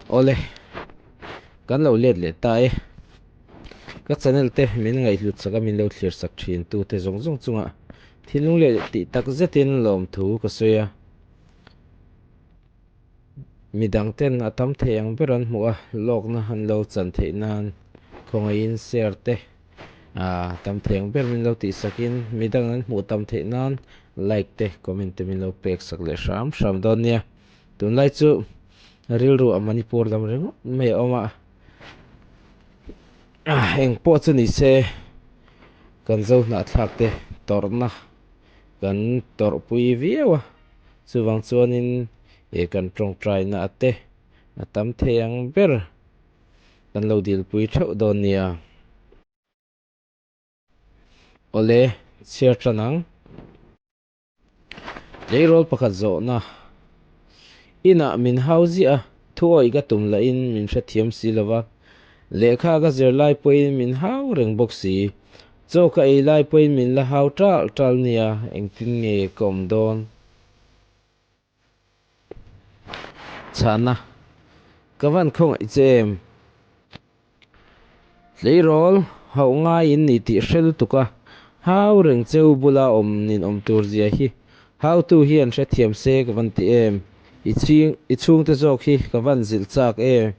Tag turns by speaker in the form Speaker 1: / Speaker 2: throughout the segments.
Speaker 1: Awle, kan lo let leh ta e. Ka channel te min ngaihhlut sak a min lo thlir sak thin tu te zawng zawng chungah thinlung leh tih tak zetin lawmthu ka sawi a. Midang ten a tam thei ang ber an hmuh a, lawkna an lo chan theih nan khawngaihin share te tam thei ang ber min lo tih sakin midang an hmuh tam theih nan like te comment te min lo pek sak leh hram hram dawn nia. Tunlai chu rilru a Manipur lam ringawt mai a awm a, eng pawh chu ni se kan zo hnahthlak te tawrhna kan tawrhpui viau a, chuvang chuanin ih kan tawngtaina te a tam thei ang ber kan lo dilpui theuh dawn nia. Awle, chhiar tan ang. Tleirawl pakhat zawhna inah min hau ziah a, thuawih ka tum lahin min hrethiam si lo va, lehkha ka zir lai pawhin min hau reng bawk si. Chaw ka ei lai pawhin min la hau ṭal ṭal nia, engtin nge ka awm dawn? Chhana, Ka van khawngaih che em? Tleirawl hauh ngai in ni tih hre lutuk a, hau reng cheu bula awm nin awm tur zia hi hautu hian hrethiam se ka van ti em? I chhing i chhungte zawk hi ka van zilh chak em?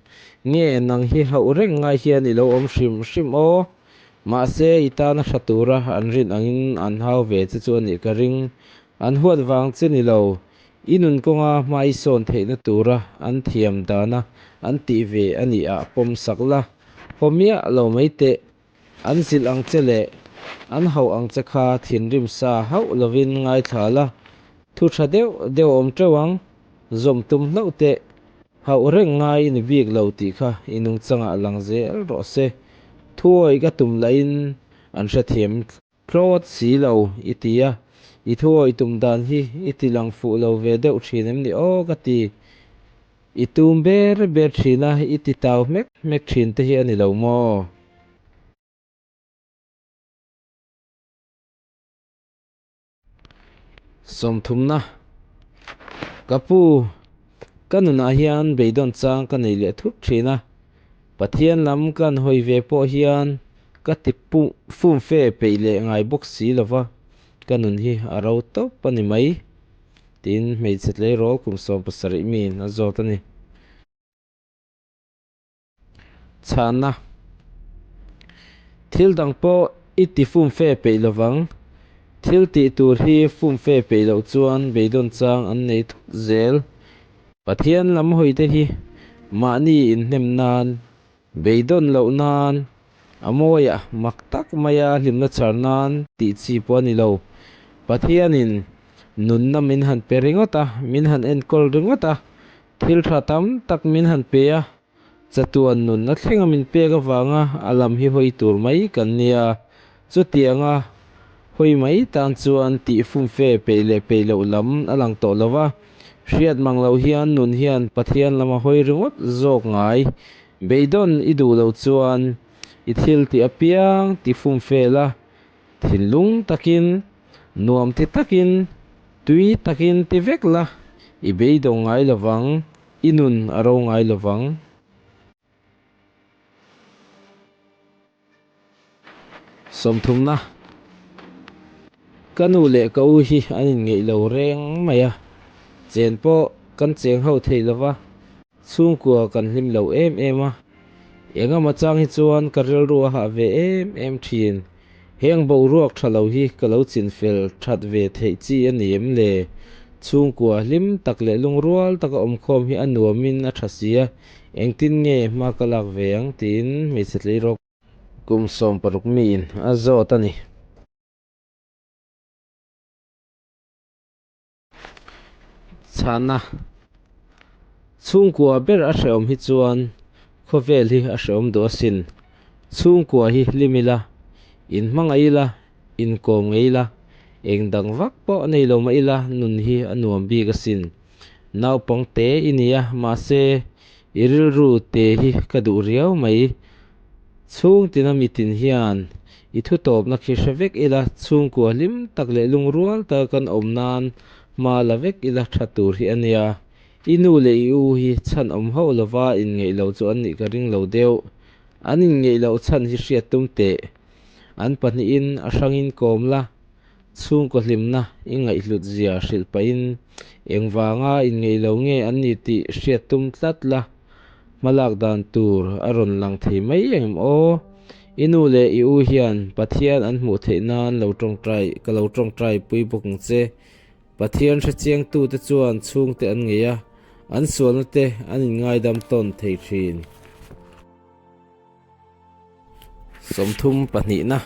Speaker 1: Nge nang hi hauh reng ngai hian i lo awm hrim hrim aw? Mahse i tana hra tura an rin angin an hau ve che chu a nih ka ring. An huat vang che ni lo, i nun kawnga hma i sawn theihna tura an thiam dana an tih ve a nih ah pawm sak la, haw miah lo mai teh. An zilh ang che leh an hauh ang che kha thinrim sa hauh lovin ngaithla la, thu tha deuh deuh awm teuh ang, zawm tum hlauh teh. Hauh reng ngai i ni bik lo tih kha i nungchangah lang zel rawh se. Thuawih ka tum lahin an hrethiam Tlawt si lo i ti a, i thuawih tum dan hi i ti lang fuh lo ve deuh thin em ni aw ka ti. I tum ber ber thin a, i ti tau hmek hmek thin te hi a ni lo maw? Sawmthumna, Ka pu, ka nunah hian beidawn chang ka nei leh thut thin a, Pathian lam kan hawi ve pawh hian ka ti fumfe peih leh ngai bawk si lo va, ka nun hi a ro tawp a ni mai, tiin hmeichhe tleirawl kum 17 miin a zawt a ni. Chhana, Thil dang pawh i ti fumfe peih lovang. Thil tih tur hi fumfe peih loh chuan beidawn chang an nei thut zel. Pathian lam hawite hi mahni inhnem nan, beidawn loh nan, a mawiah mak tak maia hlimna chhar nan tih chi pawh a ni lo. Pathianin nunna min han pe ringawt a, min han enkawl ringawt a, Thil tha tam tak min han pe a, chatuan nun a thlenga min pek avanga a lam hi hawi tur mai kan nia. Chutianga hawi mai tan chuan tih fumfe peih leh peih loh lam a lang tawh lo va, hriat mang loh hian nun hian Pathian lama hawi ringawt zawk ngai. Beidawn i duh loh chuan i thil tih apiang ti fumfe la, Thinlung takin, nuam ti takin, tui takin ti vek la, i beidawng ngai lovang, i nun a ro ngai lovang. Sawmthumna, Ka nu leh ka u hi an inngeih lo reng mai a, chen pawh kan cheng ho thei lova, chhungkua kan hlim lo em em a, Engemaw chang hi chuan ka rilru a hah ve em em thin. Heng boruak tha lo hi ka lo chinfel that ve theih chi a ni em le? Chhungkua hlim tak leh lungrual taka awmkhawm hi a nuamin a tha si a, engtin nge hma ka lak ve ang tiin hmeichhe tleirawl kum 16 miin a zawt a ni. Chhana, Chhungkua ber a hrehawm hi chuan khawvel hi a hrehawm duh asin. Chhungkua hi hlim ila, inhmangaih ila, inkawm ngei ila, eng dang vak pawh nei lo mah ila nun hi a nuam bik asin. Naupang te i ni a, mahse i rilru te hi ka duh riau mai. Chhungtina mitin hian i thutawpna khi hre vek ila, chhungkua hlim tak leh lungrual taka kan awm nan hma la vek ila tha tur hi a nia. I nu leh i u hi chhan awm hauh lova inngeih lo chu an nih ka ring lo deuh. An inngeih loh chhan hi hriat tum teh. An pahnihin a hrangin kawm la, chhungkaw hlimna i ngaihhlut zia hrilh pahin engvanga inngeih lo nge an ni tih hriat tum tlat la, hmalak dan tur a rawn lang thei mai engem aw? I nu leh i u hian Pathian an hmuh theih nan lo tawngtai ka lo tawngtai pui bawk ang che. Pathian hrechiangtute chuan chhungte an ngei a, an sualna te an inngaidam tawn thei thin. 30 pahnihna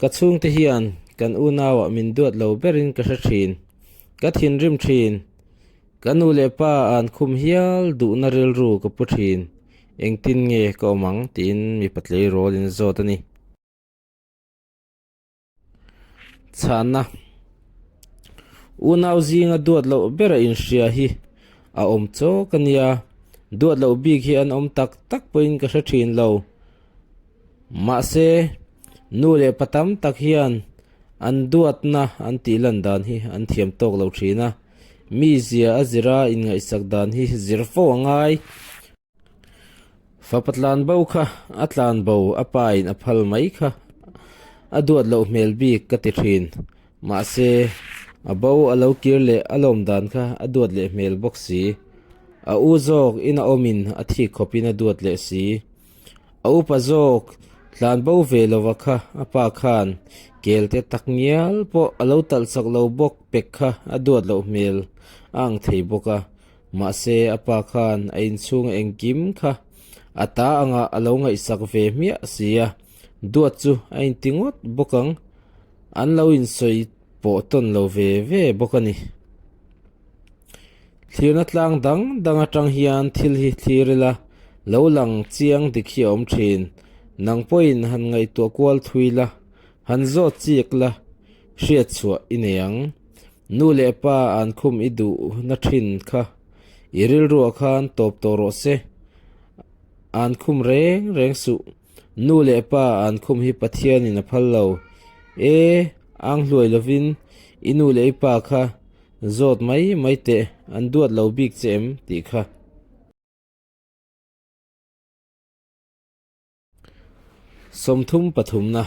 Speaker 1: Ka chhungte hian kan unauah min duat lo berin ka hre thin. Ka thinrim thin. Ka nu leh pa an khum hial duhna rilru ka pu thin. Engtin nge ka awm ang tiin mipa tleirawl in zawt a ni. Chhanna, Unau zinga duat loh bera inhria hi a awm chawk a nia, duat loh bik hi an awm tak tak pawhin ka hre thin lo. Mahse, nu leh pa tam tak hian an duatna an tih lan dan hi an thiam tawk lo thin a, mi zia a zira inngaihsak dan hi zir fo a ngai. Fapa tlan bo kha a tlan bo a pa in a phal mai kha a duat loh hmel bik ka ti thin. Mahse, a bo a lo kir leh a lawm dan kha a duat leh hmel bawk si. A u zawk in a awm in a thik khawp in a duat leh si. A upa zawk tlan bo ve lova kha a pa khan kel te tak ngial pawh a lo talh chak lo bawk pek kha a duat loh hmel a ang thei bawk a. Mahse, a pa khan a inchhung engkim kha a ta angah a lo ngaihsak ve hmiah si a, duat chu a inti ngawt bawk ang. An lo insawi pawh tawn lo ve ve bawk a ni. Thlirna tlang dang dang atang hian thil hi thlir ila, lo lang chiang dik hi a awm thin. Nang pawhin han ngaihtuah kual thui la, han zawt chik la, hriat chhuah i nei ang. Nu leh pa an khum i duhna thin kha i rilruah khan tawp tawh rawh se. An khum reng reng suh. Nu leh pa an khum hi Pathianin a phal lo. E, ang hluai lovin i nu leh i pa kha zawt mai mai teh, an duat lo bik che em tih kha. 30 pathumna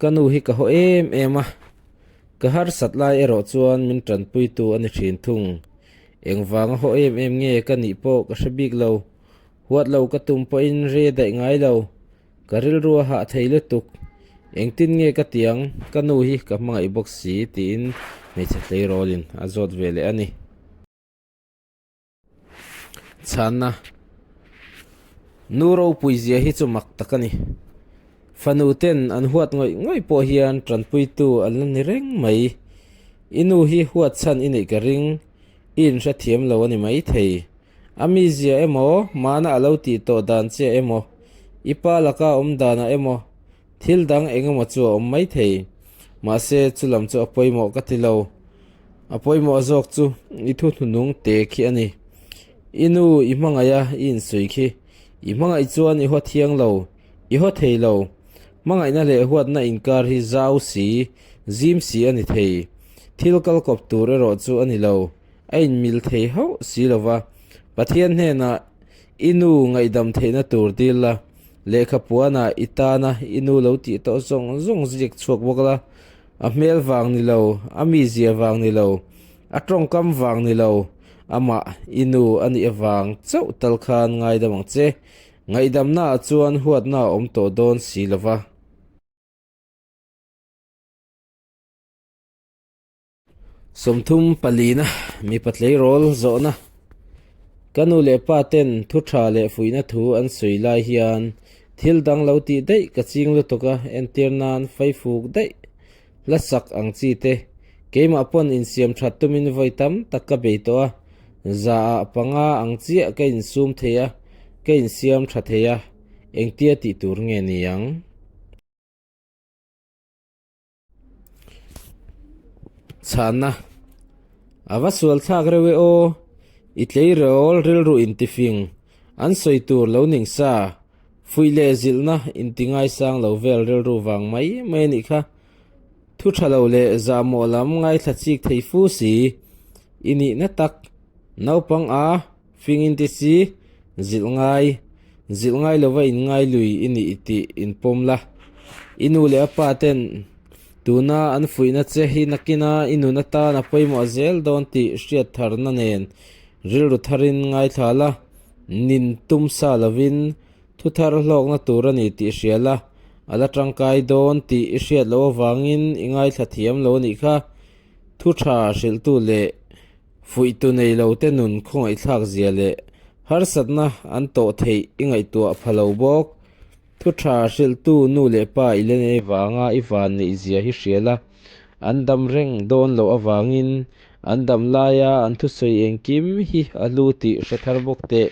Speaker 1: Ka nu hi ka haw em em a, ka harsat lai erawh chuan min tanpuitu a ni thin thung. Engvanga haw em em nge ka nih pawh ka hre bik lo, huat lo ka tum pawhin re daih ngai lo, ka rilru a hah thei lutuk. Engtin nge ka ti ang, ka nu hi ka hmangaih bawk si tiin hmeichhe tleirawlin a zawt ve leh a ni. Chhanna, Nu ropui zia hi chu mak tak a ni. Fanu ten an huat ngawih ngawih pawh hian tanpuitu an la ni reng mai. I nu hi huat chhan i neih ka ring, i inhrethiam lo a ni maithei. A mizia emaw, mana a lo tih tawh dan chiah emaw, i pa laka awm danah emaw, thil dang eng emaw chu a awm maithei. Mahse, chu lam chu a pawimawh ka ti lo. A pawimawh zawk chu i thuhnunung te khi a ni. I nu i hmangaih a, i insawi khi. I hmangaih chuan i haw thiang lo, i haw thei lo. Hmangaihna leh huatna inkar hi zau si, zim si a ni thei. Thil kal kawp tur erawh chu a ni lo, a inmil thei hauh si lo va. Pathian hnenah i nu ngaihdam theihna tur dil la, lehkha puanah i tana i nu lo tih tawh zawng zawng ziak chhuak bawk la. A hmel vang ni lo, a mizia vang ni lo, a tawngkam vang ni lo, amah i nu a nih avang chauh tal khan ngaidam ang che. Ngaihdamnaah chuan huatna a awm tawh dawn si lo va. 30 palina mipa tleirawl zawhna Ka nu leh pa ten thu tha leh fuihna thu an sawi lai hian thil dang lo tih daih ka ching lutuk a, entir nan faifuk daih hla sak ang chi te. Keimah pawn insiam that tumin vawi tam tak ka bei tawh a, za ah panga ang chiah ka insum thei a, ka insiam tha thei a, engtia tih tur nge ni ang? Chhanna, A va sual thlak reuh e aw, i tleirawl rilru intifing, an sawi tur lo ning sa, fuih leh zilhna inti ngaisang lo vel rilru vang mai mai a nih kha. Thu tha lo leh zahmawh lam ngaithla chik thei fu si. I nihna tak, naupang a fing inti si, zilh ngai, zilh ngai lova inngai lui i nih tih inpawm la. I nu leh a pa ten tuna an fuihna che hi nakina i nun atan a pawimawh zel dawn tih hriat tharna nen rilru tharin ngaithla la, nin tum sa lovin Thu thar hlawkna tur a ni tih hria la, a la tangkai dawn tih i hriat loh avangin i ngaithla thiam lo a nih kha. Thu tha hrilhtu leh fuihtu nei lo te nun khawngaihthlak zia leh harsatna an tawh theih i ngaihtuah pha lo bawk. Thu tha hrilhtu nu leh pa i la nei vanga i van neih zia hi hria la, an dam reng dawn loh avangin an dam laia an thusawi engkim hi a hlu tih hre thar bawk teh.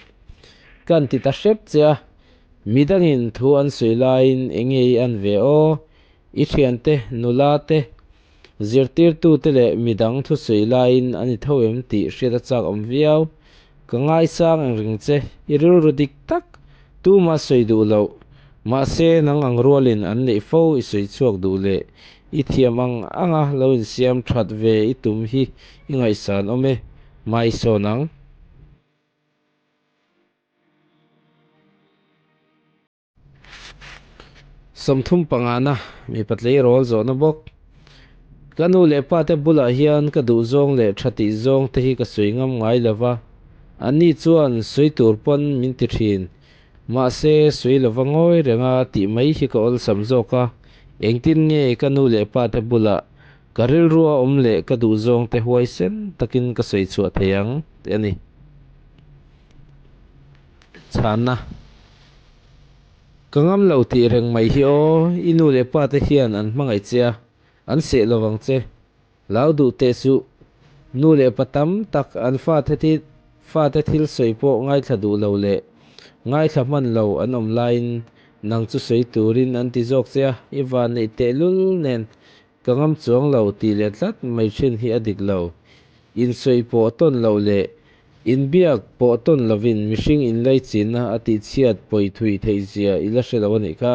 Speaker 1: Kan ti ta hrep che a, midangin thu an sawi laiin enge i an ve aw? I thiante, nula te, zirtirtute leh midang thu sawi laiin a ni tho em tih hriat a chak awm viau. Ka ngaisang eng ring che, i rilru dik tak, tuma sawi duh loh. Mahse, nang ang rualin an neih fo i sawi chhuak duh leh i thiam ang anga lo insiam that ve i tum hi i ngaihsan awm e, hmai sawn ang. 35na mipa tleirawl zawhna bawk. Ka nu leh pa te bulah hian ka duh zawng leh tha tih zawng te hi ka sawi ngam ngai lo va, anni chuan sawi tur pawn min ti thin. Mahse, sawi lova ngawi renga tih mai hi ka awlsam zawk a, engtin nge ka nu leh pa te bulah Ka rilrua awm leh ka duh zawng te huaisen takin ka sawi chhuah thei ang tih a ni. Chhanna, Ka ngam lo tih reng mai hi aw, i nu leh pa te hian an hmangaih che a, an seh lo vang che. Hlau duh teh suh. Nu leh pa tam tak an fate fate thil sawi pawh ngaithla duh lo leh ngaithla hman lo an awm laiin nang chu sawi turin an ti zawk che a, i vanneih tehlul nen Ka ngam chuang lo tih leh tlat mai thin hi a dik lo. Insawi pawh tawn loh leh inbiak pawh tawn lovin mihring inlaichinna a tihchhiat pawi thui theih zia i la hre lo a nih kha.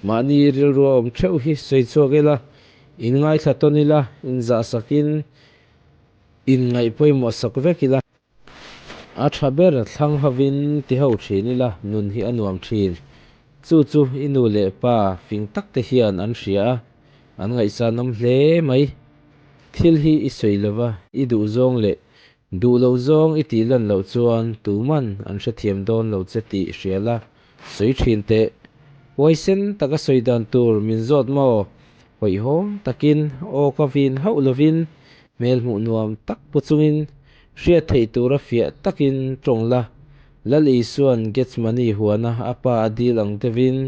Speaker 1: Mahni rilru a awm theuh hi sawi chhuak ila, inngaithla tawn ila, inzahsakin inngaih pawimawh sak vek ila. A tha ber thlang hovin ti ho thin ila nun hi a nuam thin. Chu chu i nu leh pa fing tak te hian an hria a, an ngaihsanawm hle mai. Thil hi i sawi lova, i duh zawng leh duh lo zawng i tih lan loh chuan tuman an hrethiam dawn lo che tih hria la, sawi thin teh. Huaisen taka sawi dan tur min zawt maw? Hawihhawm takin aw ka vin hauh lovin hmel hmuh nuam tak pu chungin hriat theih tura fiah takin tawng la. Lal Isua'n Gethsemane huana a pa a dil ang deuhin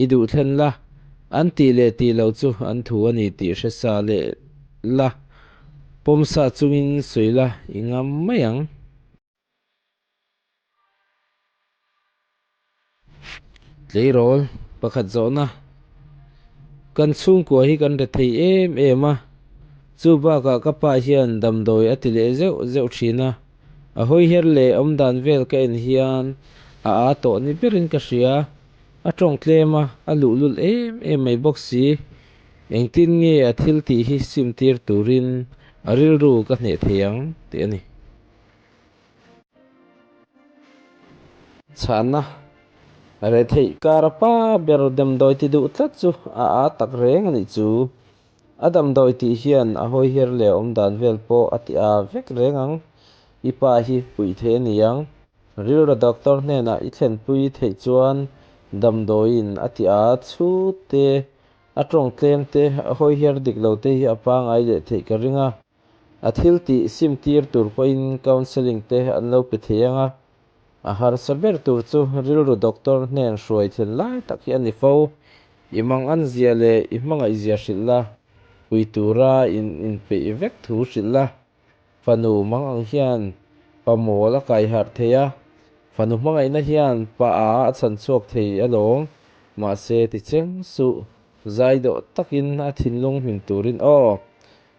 Speaker 1: i duh thlen la, an tih leh tih loh chu an thu a ni tih hre sa leh la, pawm sa chungin sawi la i ngam mai ang. Tleirawl pakhat zawhna, Kan chhungkua hi kan rethei em em a, chu bakah ka pa hian damdawi a ti leh zeuh zeuh thin a, a hawiher leh awmdan vel ka en hian a aa tawh ni berin ka hria, a tawng tlem a, a luhlul em em mai bawk si, engtin nge a thil tih hi sim tir turin a rilru ka hneh thei ang tih a ni. Chhanna, Retheih kara pa ber damdawi ti duh tlat chu a aa tak reng a nih chu. A damdawi tih hian a hawiher leh awm dan vel pawh a ti aa vek reng ang. I pa hi puih theih a ni ang. Rilru doctor hnenah i thlenpui theih chuan damdawiin a ti aa chhut te, a tawng tlem te, a hawiher dik lo te hi a pangai leh theih ka ring a. A thil tih sim tir tur pawhin counselling te an lo pe thei ang a, a harsa ber tur chu rilru doctor hnen hruai thlen lai tak hi a ni fo. I mangan zia leh i hmangaih zia hrilh la, pui tura in inpeih vek thu hrilh la, fanu mang ang hian pa mawl a kai harh thei a, fanu hmangaihna hian pa a a chhan chhuak thei alawm, mahse ti cheng suh, zai dawh takin a thinlung hmin turin aw.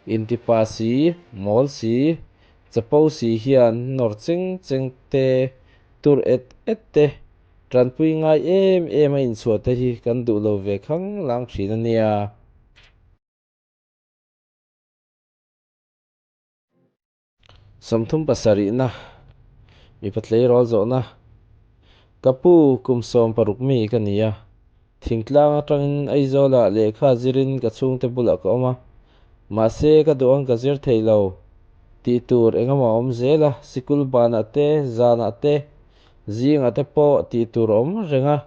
Speaker 1: Intipa si, mawl si, chapo si hian nawr cheng cheng te, tur et et te, tanpui ngai em em a inchhuah te hi kan duh lo ve khang lang thin a nia. 37na Mipa tleirawl zawhna Ka pu kum 16 mi ka ni a, thingtlang atangin Aizawlah lehkha zirin ka chhungte bulah ka awm a, mahse ka duh ang ka zir thei lo tih tur engemaw a awm zel a, sikul banah te, zanah te, zingah te pawh tih tur a awm reng a,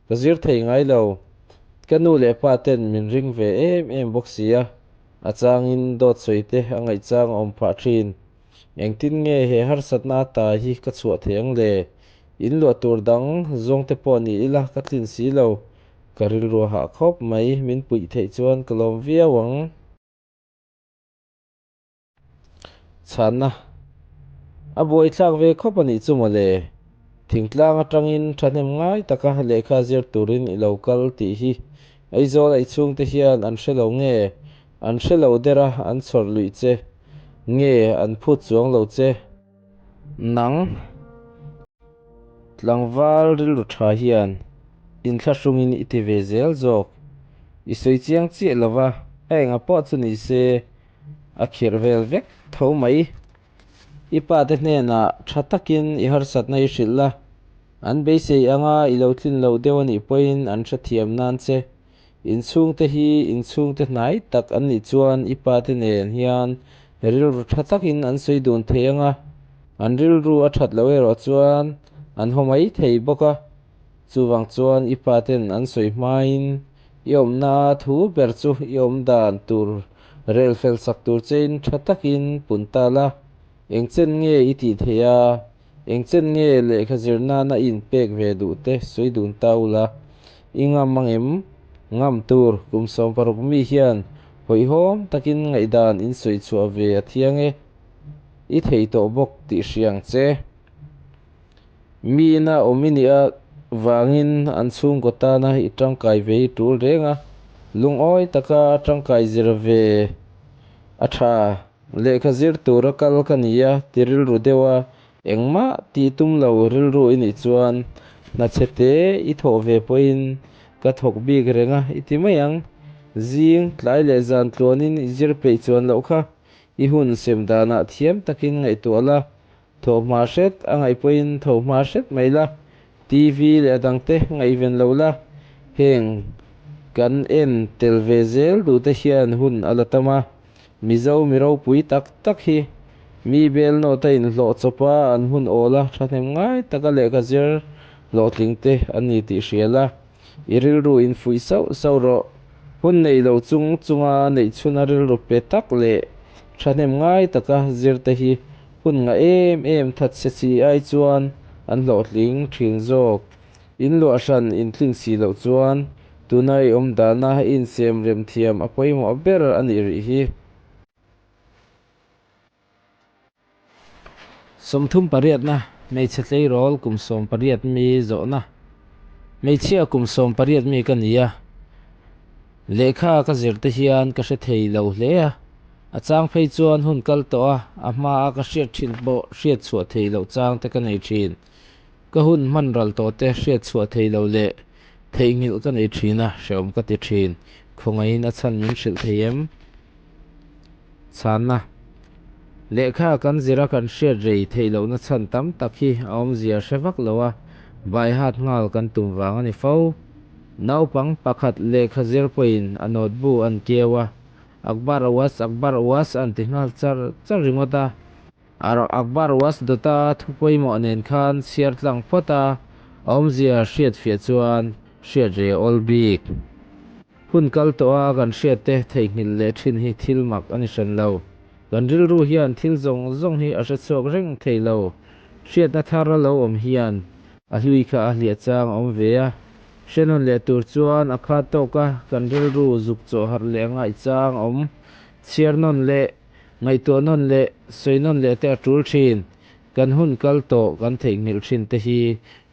Speaker 1: ka zir thei ngai lo. Ka nu leh pa ten min ring ve em em bawk si a, a changin dawt sawi te a ngaihchang a awm phah thin. Engtin nge he harsatna ata hi ka chhuah thei ang le? In luah tur dang zawng te pawh ni ila ka tlin si lo. Ka rilru a hah khawp mai, min puih theih chuan ka lawm viau ang. Chhanna a buaithlak ve khawp a nih chu mawle. Thingtlang atangin thahnem ngai taka lehkha zir turin i lo kal tih hi Aizawl a i chhungte hian an hre lo nge? An hre lo der a, an chhawr luih che nge an phut chuang lo che? Nang tlangval rilru tha hian inthlahrungin i ti ve zel zawk. I sawi chiang chiah lo va, a enga pawh chu ni se a khirh vel vek tho mai. I pa te hnenah tha takin i harsatna i hrilh la, an beisei anga i lo tlin loh deuh a nih pawhin an hrethiam nan che. Inchhungte hi inchhungte hnai tak an nih chuan i pa te nen hian rilru tha takin an sawi dun thei ang a, an rilru a that loh erawh chuan an haw mai thei bawk a. Chuvang chuan i pa ten an sawi hmain i awmna thu ber chu i awm dan tur rel fel sak tur chein tha takin pun ta la, eng chen nge i tih theih a, eng chen nge lehkha zir nana i inpek ve duh te sawi dun ta ula, i ngam ang em? Ngam tur kum 16 mi hian hawihhawm takin ngaihdan in sawi chhuah ve a thiang e, i thei tawh bawk tih hria ang che. Mi ina awm i nih avangin an chhungkaw tana i tangkai ve hi tul reng a, lungawi taka tangkai zir ve a tha. Lehkha zir tura kal ka ni a ti rilru deuh a, engmah tih tum lo rilru i nih chuan hna chhe te i thawh ve pawhin ka thawk bik reng a i ti mai ang. Zing, tlai leh zan tluanin i zir peih chuan loh kha i hun sem danah thiam takin ngaihtuah la, Tho hma hret a ngaih pawhin tho hma hret mai la, TV leh a dangte ngaihven lo la, heng kan en tel ve zel duhte hian hun a la tam a, Mizo mi ropui tak tak hi mi bel nawta inhlawh chawpa an hun awl a thahnem ngai taka lehkha zir hlawhtling te an ni tih hria la, i rilru infuih sauh sauh rawh. Hun nei lo chung chunga neih chhuna rilru pe tak leh thahnem ngai taka zirte hi Hun ngah em em that se chi ai chuan an hlawhtling thin zawk. In luah hran intlin si loh chuan tuna i awm dana i insiam rem thiam a pawimawh ber a nih rih hi. 38 na hmeichhe tleirawl kum 18 mi zawhna Hmeichhia kum 18 mi ka ni a, lehkha ka zir te hian ka hre thei lo hle a. A chang phei chuan hun kal tawh a, a hma a ka hriat thin pawh hriat chhuah thei loh chang te ka nei thin. Ka hun hman ral tawh te hriat chhuah thei lo leh theihnghilh ka nei thin a, hrehawm ka ti thin. Khawngaihin a chhan min hrilh thei em? Chhanna, Lehkha kan zira kan hriat rei theih lohna chhan tam tak hi a awmzia hre vak lo a, baihat nghal kan tum vang a ni fo. Naupang pakhat lehkha zir pawhin a note-bu an keu a, Akbar was Akbar was an ti nghal char char ringawt a. Akbar was dawta thu pawimawh nen khan chhiar tlang phawt a, awmzia hriat fiah chuan hriat reh awl bik. Hun kal tawh a kan hriat te theihnghilh leh thin hi thil mak a ni hran lo. Kan rilru hian thil zawng zawng hi a hre chhuak reng thei lo. Hriatna thar a lo awm hian a hlui kha a hliah chang a awm ve a. Hre nawn leh tur chuan a khat tawk a, kan rilru zuk chawh harh leh a ngaihchang awm, chhiar nawn leh, ngaihtuah nawn leh, sawi nawn leh te a tul thin. Kan hun kal tawh kan theihnghilh thin te hi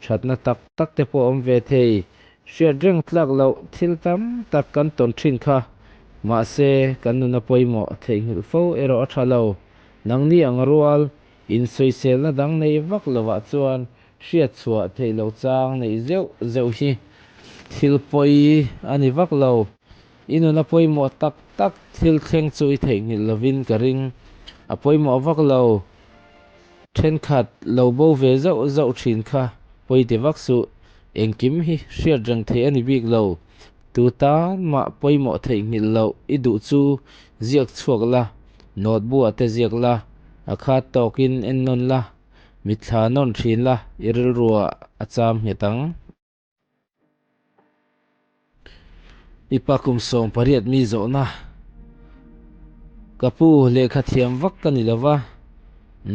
Speaker 1: thatna tak tak te pawh awm ve thei. Hriat reng tlak loh thil tam tak kan tawn thin kha. Mahse, kan nuna pawimawh theihnghilh fo erawh a tha lo. Nangni ang rual, insawiselna dang nei vak lovah chuan Hriat chhuah theih loh chang neih zeuh zeuh hi thil pawi a ni vak lo. I nuna pawimawh tak tak thil thleng chu i theihnghilh lovin ka ring. A pawimawh vak lo. Thenkhat lo bo ve zauh zauh thin kha pawi ti vak suh. Engkim hi hriat reng theih a ni bik lo. Tu tan mah pawimawh theihnghilh loh i duh chu ziak chhuak la, note bu-ah te ziak la, a khat tawkin en nawn la, mitthla nawn thin la, i rilruah a cham nghet ang. Mipa kum 18 mi zawhna. Ka pu, lehkha thiam vak ka ni lo va,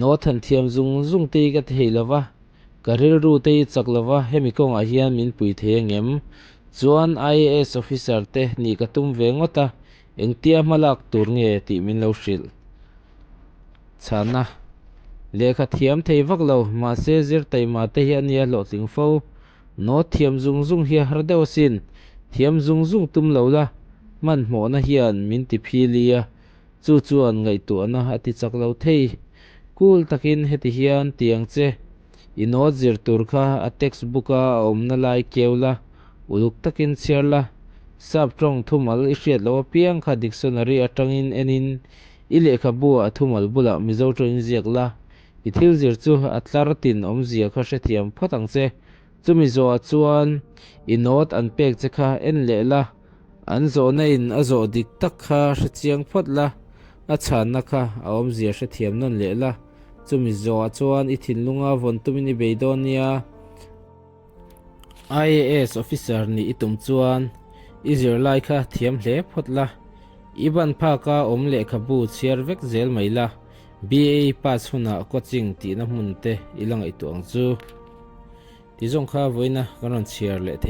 Speaker 1: note han thiam zung zung te hi ka thei lo va, ka rilru te hi chak lo va, hemi kawngah hian min pui thei angem? Chuan IAS officer te nih ka tum ve ngawt a, engtia hma lak tur nge tih min lo hrilh. Chhana, Lehkha thiam thei vak lo, mahse zir taima te hi a nia hlawhtling fo. Note thiam zung zung hi a har deuh asin, thiam zung zung tum lo la, hmanhmawhna hian min ti phili a, chu chuan ngaihtuahna a ti chak lo thei. Cool takin heti hian ti ang che, i note zir tur kha a text book a a awmna lai keu la, uluk takin chhiar la, sap tawng thumal i hriat loh apiang kha dictionary atangin enin i lehkhabu ah thumal bulah Mizo tawngin ziak la, I thil zir chu a tlar tin awmzia kha hrethiam phawt ang che. Chumi zawhah chuan i note an pek che kha en leh la, an zawhna in a zawh dik tak kha hrechiang phawt la, a chhanna kha a awmzia hrethiam nawn leh la. Chumi zawhah chuan i thinlunga vawn tumin i bei dawn nia. IAS officer nih i tum chuan i zirlai kha thiam hle phawt la, i ban phaka awm lehkhabu chhiar vek zel mai la, BA pass hunah coaching tihna hmun te i la ngaihtuah ang chu. Ti zawng kha vawiina kan rawn chhiar leh theih.